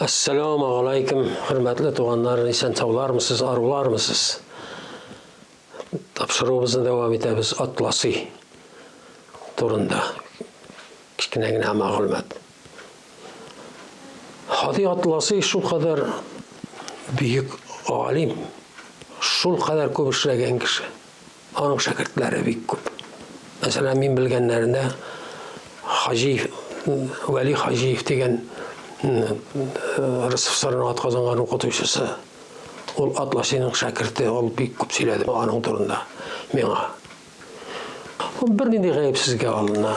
Әссәләмегаләйкем, хөрмәтле туганнар, исән саулармысыз, арулармысыз? Тапшыруыбызны дәвам итәбез Атласи турында. Кечкенә генә мәгълүмат. Һади Атласи шулкадәр бөек галим, шулкадәр күп эшләгән кеше. Аның шәкертләре бик күп. Мәсәлән, мин белгәннәрендә Хаҗиев, Вәли Хаҗиев дигән РСФСРның атказанган укытучысы. Ул Атласиның шәкерте, ул бик күп сөйләде аның турында миңа. Ул бернинди гаепсезгә алына.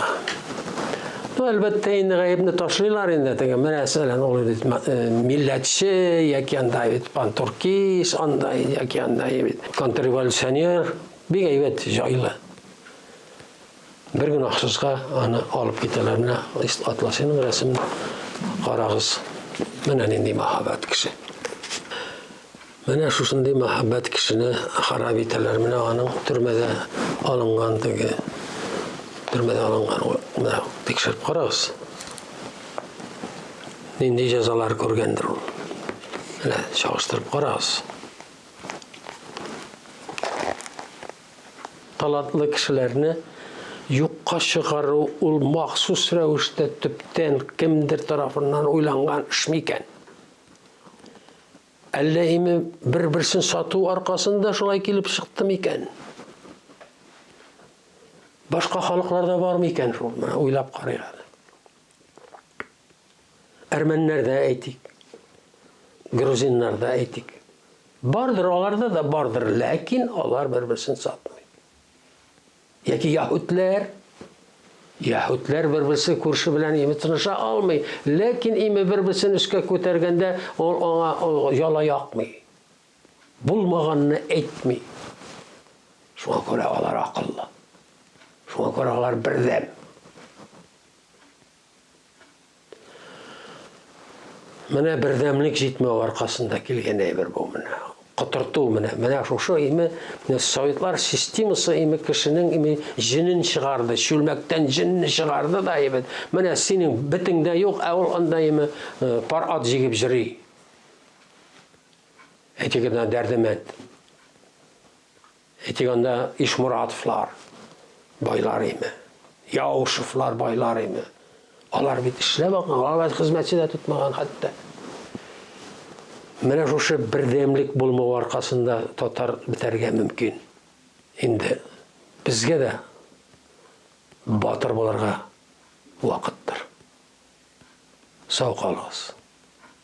Ну, әлбәттә, инде гаепне ташлыйлар инде. Теге, менә, мәсәлән, ул бит э, милләтче, яки анда бит пантуркист, анда яки анда бит контрреволюционер. Бик әйбәт, җайлы. Бер гөнаһсызга аны алып китәләр. Менә Атласиның рәсемен карагыз. Менә нинди мәһабәт кеше. Менә шушындый мәһабәт кешене харап итәләр. Менә аның төрмәдә алынган теге төрмәдә алынган менә тикшереп карагыз. Нинди җәзалар күргәндер ул. Менә чагыштырып карагыз. Талантлы кешеләрне юкка чыгару ул махсус рәвештә төптән кемдер тарафыннан уйланган эш микән? Әллә име бер-берсен сату аркасында шулай килеп чыкты микән? Башка халыкларда бар микән шул? Менә уйлап карыйк әле. Әрмәннәрдә әйтик, грузиннарда әйтик. Бардыр, аларда да бардыр, ләкин алар бер-берсен сатмый. Яки яһүдләр, яһүдләр бер-берсе күрше белән име тыныша алмый, ләкин име бер-берсен өскә күтәргәндә, ул аңа яла якмый. Булмаганны әйтми. Шуңа күрә алар акыллы. Шуңа күрә алар бердәм. Менә бердәмлек җитмәү аркасында килгән әйбер бу менә. Котырту менә. Менә шушы име, менә советлар системасы име кешенең име җенен чыгарды, чүлмәктән җенне чыгарды да әйбәт. Менә синең битең дә юк, ә ул анда име э, пар ат җигеп йөри. Әйтик, Дәрдемәнд. Әйтик, анда Ишмуратовлар байлар име, Яушевлар байлар име. Алар бит эшләп алган, алар бит хезмәтче дә тотмаган хәтта. Менә шушы бердәмлек булмау аркасында татар бетәргә мөмкин. Инде безгә дә батыр булырга вакыттыр. Сау калыгыз.